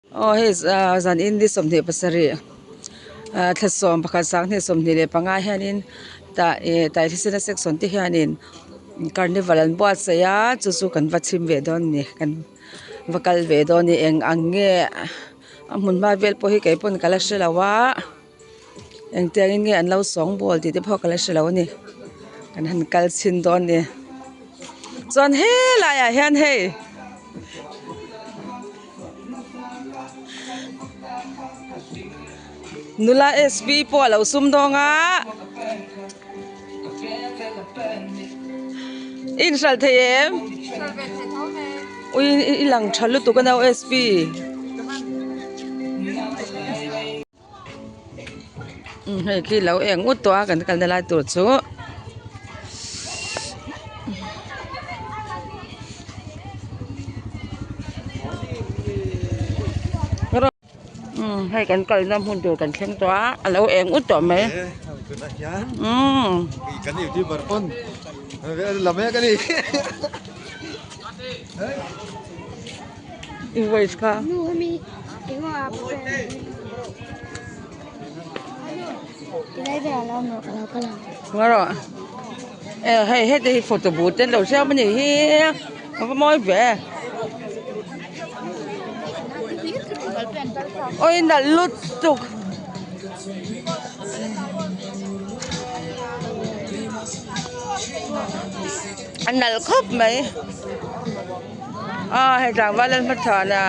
Aw hei zan in ni 27 ah thla 11 25 hianin tah ih taitesena section te hianin carnival an buatsaih a chu chu kan va chhim ve dawn a ni kan va kal ve dawn a ni eng ang nge a hmun hma vel pawh hi kei pawn ka la hre lo a engtiangin nge an lo sawngbawl tih te pawh ka la hre lo a ni kan han kal chhin dawn a ni chuan helai ah hian hei. Nula sp pawh a lo sum dawng a i inhralh thei em ui i lang tha lutuk a nau sp. Hei khi lo eng ut tawh a kan kalna lai tur chu hei kan kalna hmun tur kan thleng tawh a a lo eng ut tawh mai umm. I voice kha. Nga rawh e hei heti hi photo booth te an lo siam a nih hi a va mawi ve awi nalh lutuk. A nalh khawp mai. A hei tlangval an hmachhawn a.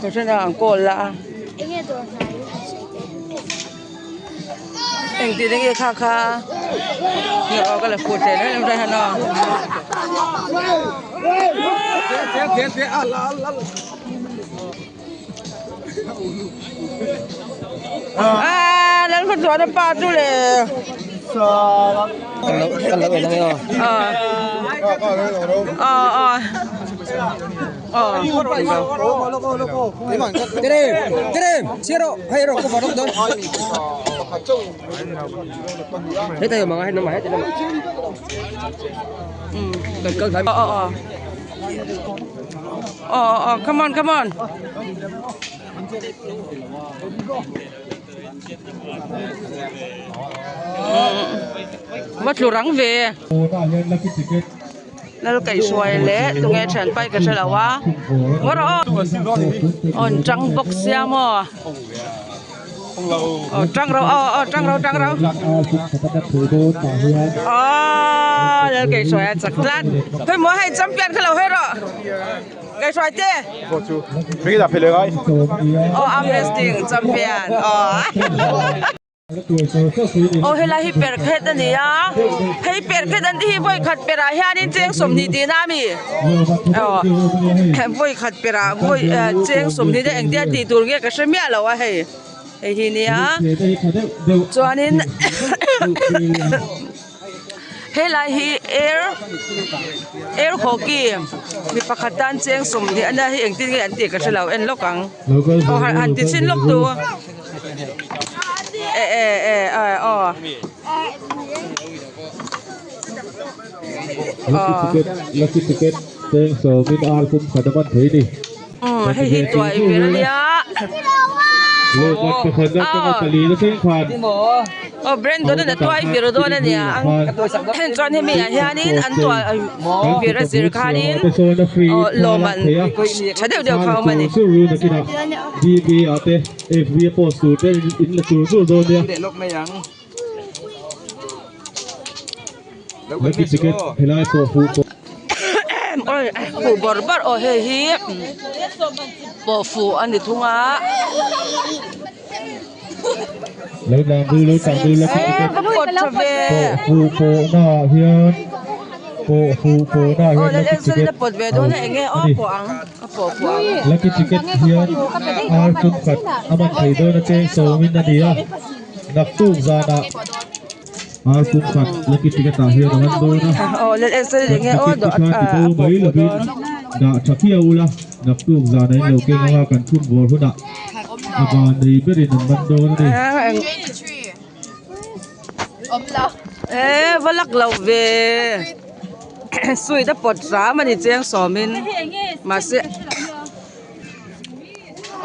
Kohhran ah an kawl a. Engtin nge kha kha aw ka la fut leh reng reng a a Lalhmachhuana pa chu le aw aw aw. Aw come on come on va tlu rang ve lal kaihhruai leh tunge thian pai ka hre lo a ngaw rawh aw aw an tang bawk sia maw. Aw tang ro aw aw tang ro tang ro aw lal kaihhruai a chak tlat hei maw hei champion kha lo hawi rawh kaihhruai te aw arm wrestling champion aw aw helai hi perkhet a ni a hei perkhet an tih hi vawi khat perah hianin cheng 20 tihna a mi aw vawi khat perah vawi cheng 20 te engtia tih tur nge ka hre miah lo a hei hei hi nia chuanin helai hi air air hockey mi pakhat tan cheng 20 ania hei engtin nge an tih ka hre lo en lawk ang aw han ti chhin lawk tu eh eh eh aw. Lucky ticket lucky ticket cheng sawmin ar pum khat a man thei ni. Umm hei hi tuai ber a nia. Lawmman pakhat atanga pali na thleng khan. Aw Brandon an a tuai vir dawn a nia ang chuan hemi ah hianin an tuai vir a zir khanin aw lawmman tha deuh deuh kha a awm a ni. DB ah te FB a post tur te in la tur tur dawn nia. Lucky ticket helai pawh fu pawh. Oi fu bawrh bawrh aw hei hi pawh fu a ni thung a. Lo tlang du lo tlang du lucky ticket pawh fu pawh na ah hian pawh fu pawh na ah hian lucky ticket a awm a ni. Lucky ticket hian ar tum khat a man thei dawn a cheng sawmin a ni a. Naktuk zanah ar kum khat lucky ticket ah hian a man dawn a. Kan ticket te kha ti bo mai lovin dah tha phiau ula, naktuk zanah in lo keng anga kan phun bawr hunah. A van nei berin an man dawn a ni. E va lak lo ve sweet a pawt hram a ni chiang sawmin mahse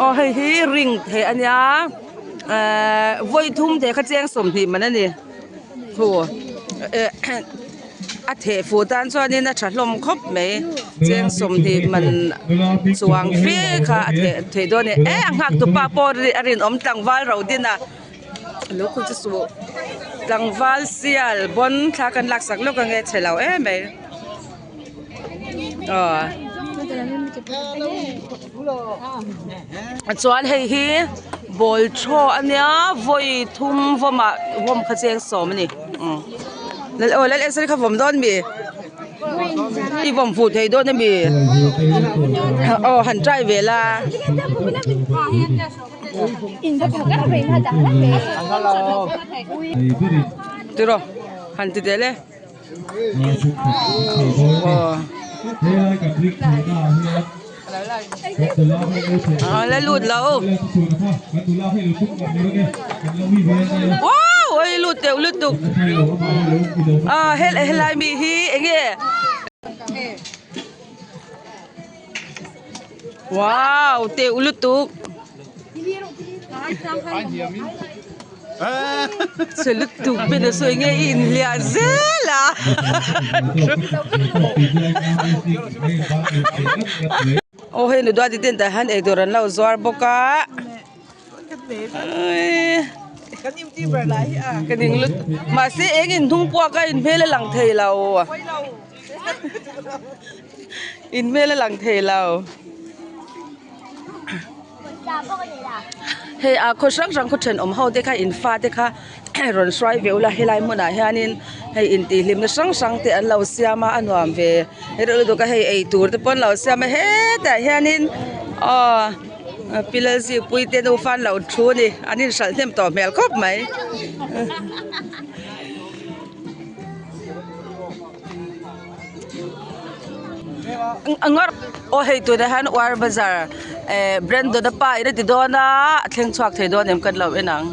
aw hei hi ring theih a nia ehh vawi thum theh kha chiang 20 man a ni thu eh a theh fuh tan chuanin a tha hlawm khawp mai cheng 20 man chuang fe kha a theh theih dawn a ni eh a nghak tupa pawh a rinawm tlangval ro din a. Lo khu chu suh tlangval sial bawn thla kan lak sak lawk ange chhe lo em mai aw chuan hei hi ball throw ania vawi thum vawm ah vawm kha cheng sawm ani umm aw lal en kha vawm dawn mi i vawm fuh thei dawn ami aw han try ve la. Tiraw han ti teh le aw la lut lo wow oi lut teuh lutuk a helai mi hi enge. Wow teuh lutuk chhe lutuk ben a sawi nge i inhliah zel a aw hei nu duati ten tah hian eitur an lo zuar bawk a ka ning lutuk mahse eng inhnung puak a inhmel a lang thei lo. In hmel a lang thei lo. Hei a khaw hrang hrang khaw thenawm ho te kha in fa te kha rawn hruai ve ula helai hmunah hianin hei intihhlimna hrang hrang te an lo siam a a nuam ve reuh lutuk a hei eitur te pawh an lo siam a hetah hianin aw pi Lalzikpuii te nufa an lo thu a ni an inhralh hnem tawh hmel khawp mai. Aw hei tunah hian war bazar eh Brandon a pa in a ti dawn a a thleng chhuak thei dawn em kan lo en ang.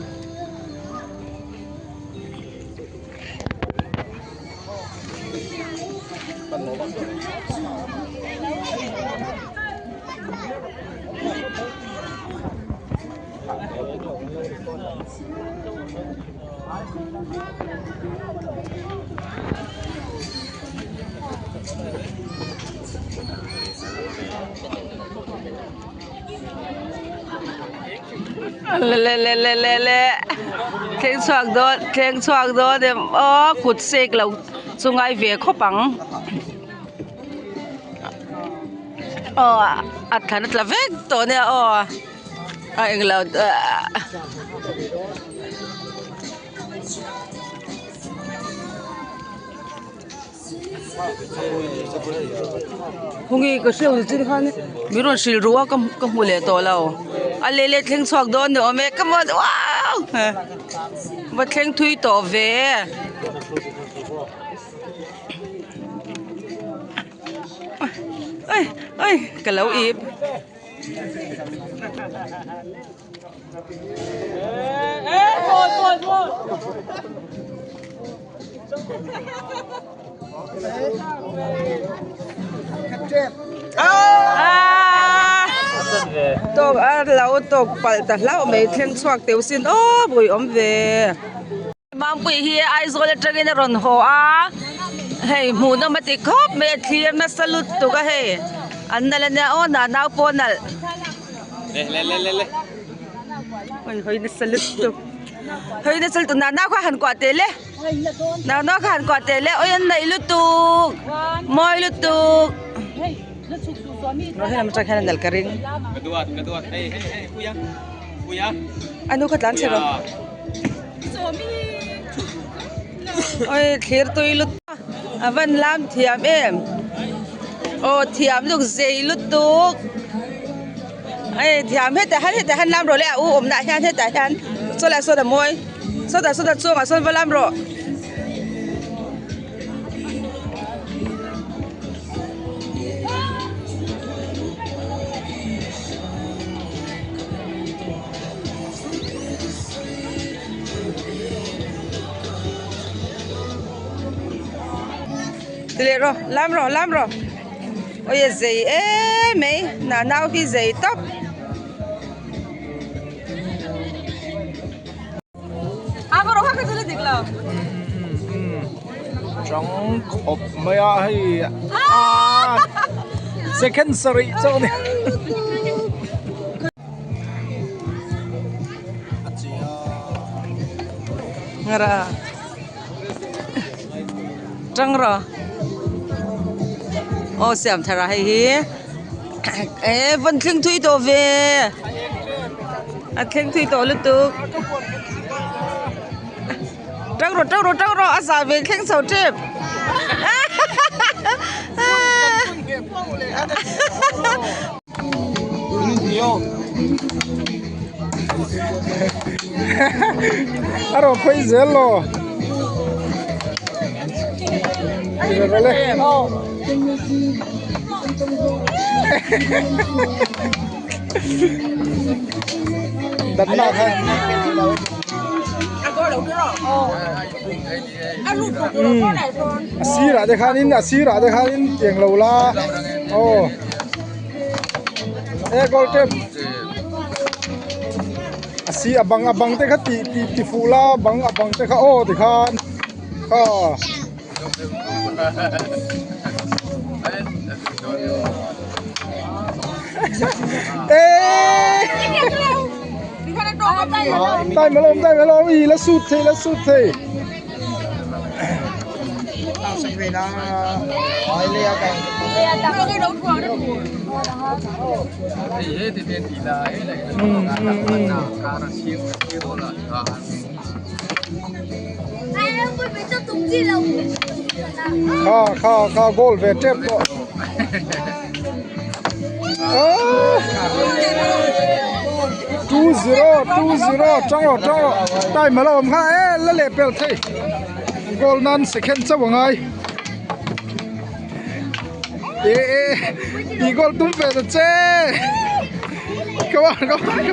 Le le le le le thleng chhuak dawn thleng chhuak dawn em aw kut sek lo chu ngai ve khawp ang aw a thlan a tla vek tawh nia aw. A englo Khawnge ka hriat loh chin khan min rawn hrilh ruh a ka ka hmu leh tawh lo a leh leh thleng chhuak dawn ni awm e come on wow va thleng thui tawh ve. Oi ka lo ip. Tawk a lo tawk palh ta hlauh mai thleng chhuak teuh sin aw pui awm ve. Mangpui hi Aizawl atangin a rawn haw a, hei hmuhnawm a ti khawp mai a thlir nasa lutuk a hei an nalh ania aw na nau pawh a nalh hawi hawi nasa lutuk hawi nasa lutuk na nau kha han kuah teh le na nau kha han kuah teh le awi an neih lutuk mawi lutuk he lam atang hian a nalh ka ring anu kha tlan chhe rawh. Oi thlir tui lut a van lam thiam em aw thiam lutuk zei lutuk hei thiam hetah hian hetah hian lam rawh le a u awmna ah hian hetah hian sawlai sawn a mawi sawtah sawtah chungah sawn va lam rawh. Ti leh rawh lam rawh lam rawh awi a zei em mai na nau hi zei tawp. Chang khawp mai a hei ah second sarih chauh a ni. Ngara tang rawh aw siam thar a hei hi e vawn thleng thui tawh ve a thleng thui tawh lutuk tang rawh tang rawh tang rawh a zah ve thleng chho tep A rawn phei zel lo. Danna kha. A sirah te khanin a sirah te khanin tiang lo la aw e goal tep a si a bang a bang te kha tih tih ti fuh la a bang a bang te kha aw tikhan kha. Time alawm time alawm i la sut thei la sut thei. Kha kha kha goal ve tep tawh. 2-0 2-0 tang rawh tang rawh time a la awm kha e la leh pel thei goal nan second chauh a ngai e e i goal tum ve ta che come on come on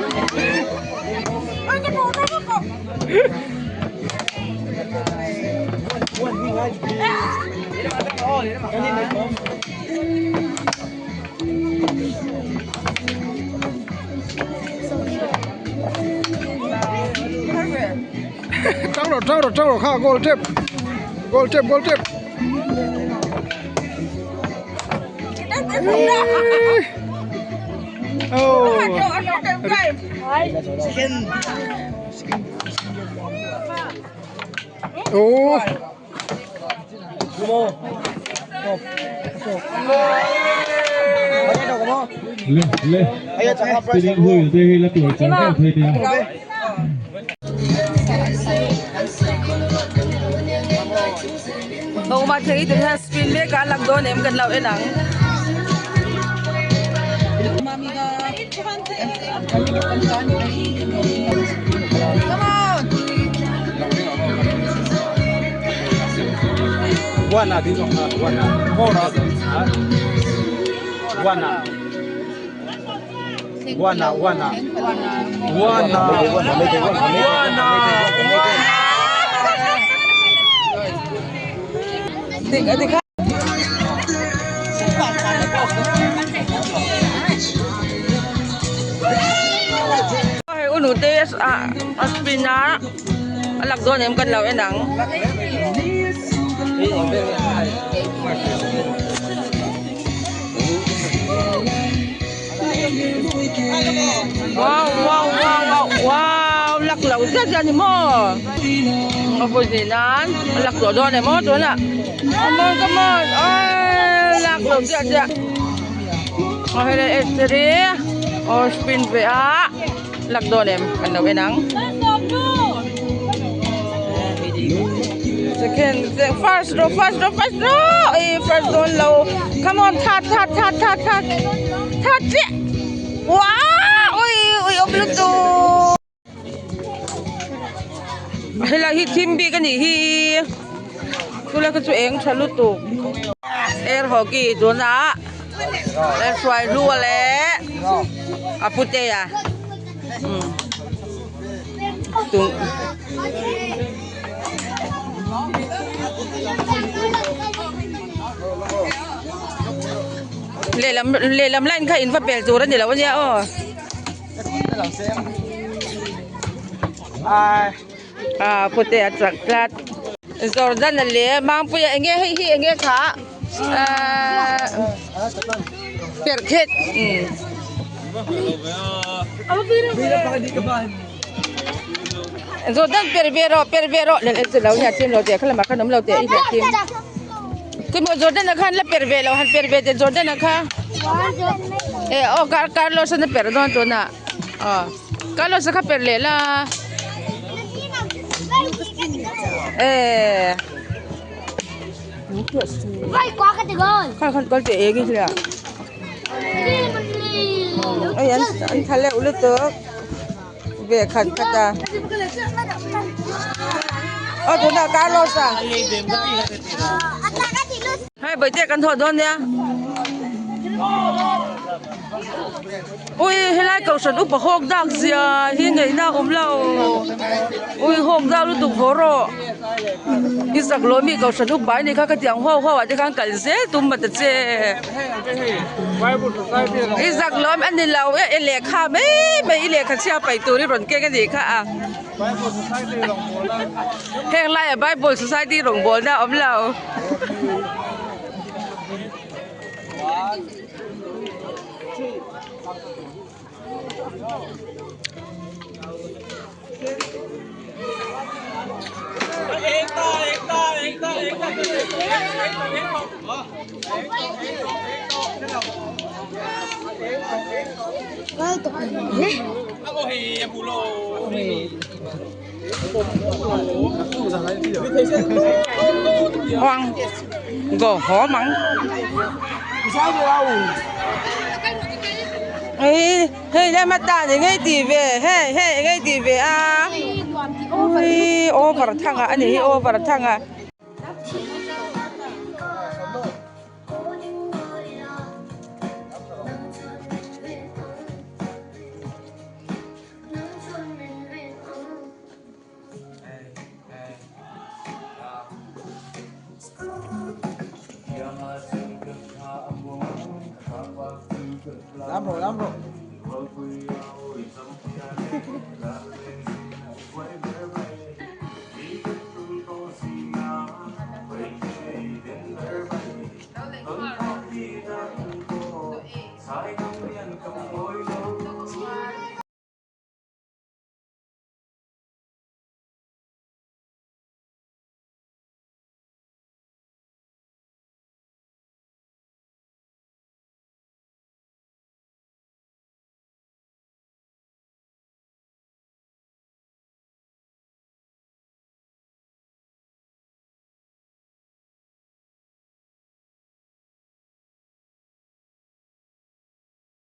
Tang rawh tang rawh tang rawh kha goal tep goal tep goal tep Oh. Oh. Le le spinning wheel te hi la tuai char deuh thei nia. Homa thei te hian spin mek a lang dawn em kan lo en ang. Come on. Dik a dik a. Hei u nute a spin a a lak dawn em kan lo en ang. Wow wow wow wow wow lak lo zet zet a ni maw a vawi hnih nan a lak tawh dawn em aw tunah come on come on aii lak lo chiah chiah aw hei le h aw spin ve a lak dawn em kan lo en ang second first rawh first rawh first rawh ih first dawn lo come on third third third third third third chiah wow ui ui awm lutuk helai hi thim bik a nih hi chulai kha chu eng tha lutuk air hockey tunah hruai hlua leh a putea Lehlam lehlam line kha in va pel tur a ni lo a nia aw. Ah pute a chak tlat. Jordan a leh Mangpuia eng nge hei hi eng nge kha ahh perhkhet umm. Jordan per ve rawh per ve rawh leh chu lo nia chim lo teh khalamah khan awm lo teh i hliah chim. Keimah Jordan a khan la per ve lo han per ve teh Jordan a kha eh aw Carlos an a per dawn tunah aw Carlos a kha per leh la eh khan khan kal teh eng i hria hei an an tha leuh lutuk ve khat khat a aw tunah Carlos a hei bawihte kan thawh dawn nia ui helai kohhran upa hawk dak zia hi ngaihna a awm lo ui hawk dak lutuk haw rawh i zak lo mi kohhran upa a nih kha khatiang huau huau ah te khan kal zel tum mah ta che. I zak lawm a ni lo e i lehkha mai mai i lehkha chhia paih tur i rawn keng a nih kha a heng laiah bible society rawngbawlna a awm lo. Hoang gò hó mắng Ê, hei lama tan eng nge tih ve hei hei eng nge tih ve a ui over thang a ani hi over thang a.